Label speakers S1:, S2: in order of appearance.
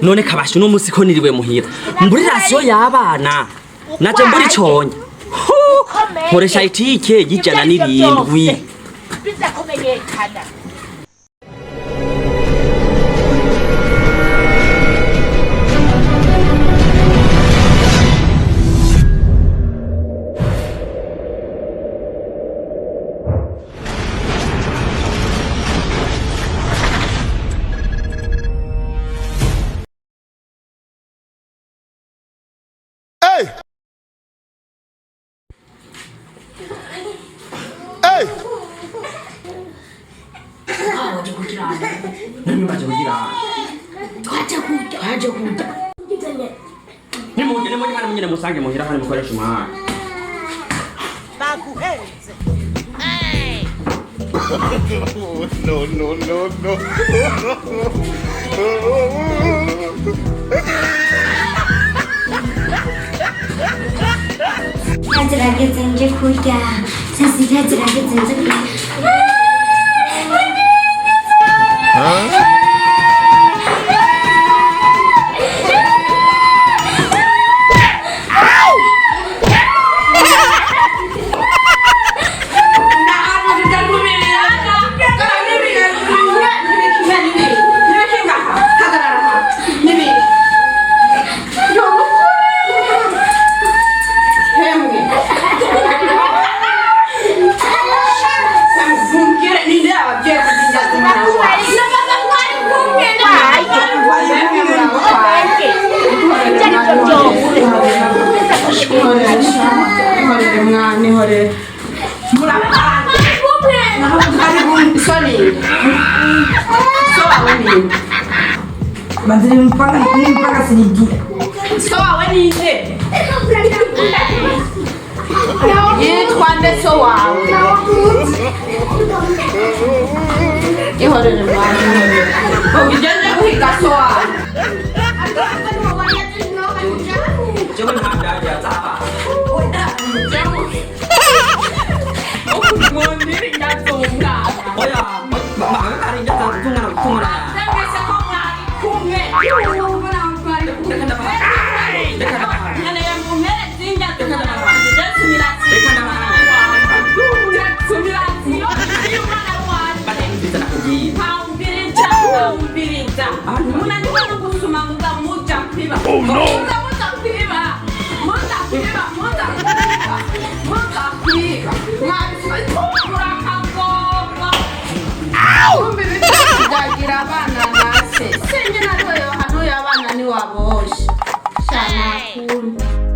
S1: None kabasha uno munsi ko niriwe muhira mburi rasiyo y'abana naje mburi conya nkoresha itike y'107.
S2: Biza kumenyekana.
S3: Hey! Hey!
S1: None baje kugira
S2: Twaje kurya. Twaje kurya.
S1: nimuje nimuje hano munyene musange muhira hano mukoresha umwanya.
S2: Baguhenze.
S3: No, no, no, no.
S4: Zirageze nje kurya. Saa sita zirageze nje kurya.
S5: Yitwa nde so wawe? Ihorere mwana, ihorere. Ugende guhiga so wawe.
S1: Jewe ntabyagira nzaba. Oya, mama
S3: Oh no!
S5: Kujagira abana nase. Sinjye natoyo hano y'abana ni waboshe. Shana kunda.